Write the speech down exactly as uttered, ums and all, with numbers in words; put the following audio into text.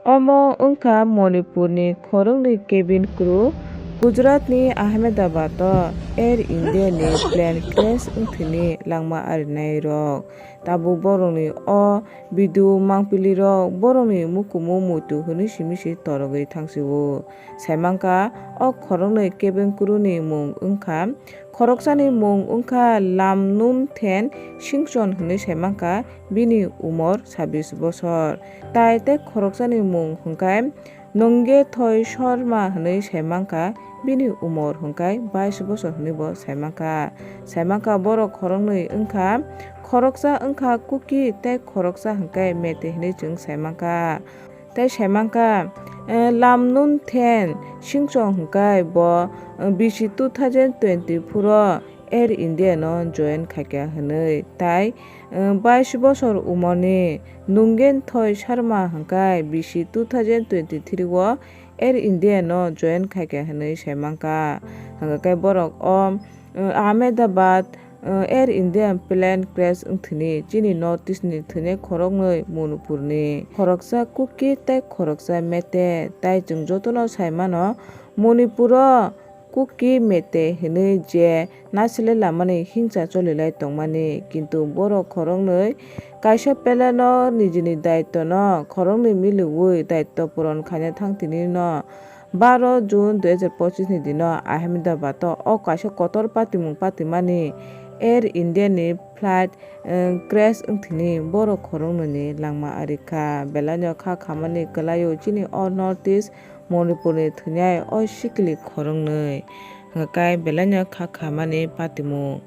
Omo wngkha Manipurni khoroknwi cabin crew Gujaratni Ahmedabad-o Air India-ni plane crash wngthwini langma arinairok. Tabuk borokni o video mangpilirok borokni mukumu muitu hwnwi simi se torogwi thangsio. Saimankha o khoroknwi cabin crew-ni mung wngkha, khoroksani mung wngkha Lamnunthen Singson hwnwi saimankha, bini umor sabbish bosor. Tai tei khoroksani mung hwnkhe Nungethoi Sharma hwnwi saimankha, bini umor hwnkhe bais bosor hwnwi bo saimankha. Saimankha borok khoroknwi wngkha, khoroksa wngkha Kuki tei khoroksa hwnkhe Meitei hwnwi chwng saimankha. Tei saimankha, eh, Lamnunthen Singson hwnkhe bo, eh, bisi two thousand twenty-four o Air India no join khaikha hwnwi, tai, eh, bais bosor umorni Nungethoi Sharma hwnkhe bisi two thousand twenty-three o Air India no join khaikha hwnwi saimankha. Hwnkhe borok o, eh, Ahmedabad, eh, Air India plane crash wngthwini chini North East ni thwinai khoroknwi Manipurni. Khoroksa Kuki tei khoroksa Meitei. Tai chwng jotono saimano Manipuro Kuki Meitei hwnwi je nasilai lamani hingsa cholilai tongmani, kintu borok khoroknwi kaisa plane-o nijini daitwno khoroknwi miliwi daitw puron khaina thangtini no baro June dui hajar pochis ni dino Ahmedabad-o o kaisa kotor patimung patimani Air India-ni flight, eh, crash wngthwini borok khoroknwini langma arikha. Belaino kha khamani kwlaio chini o North East Manipurni thwinai o sikili khoroknwi. Hwnkhe belaino kha khamani patimung.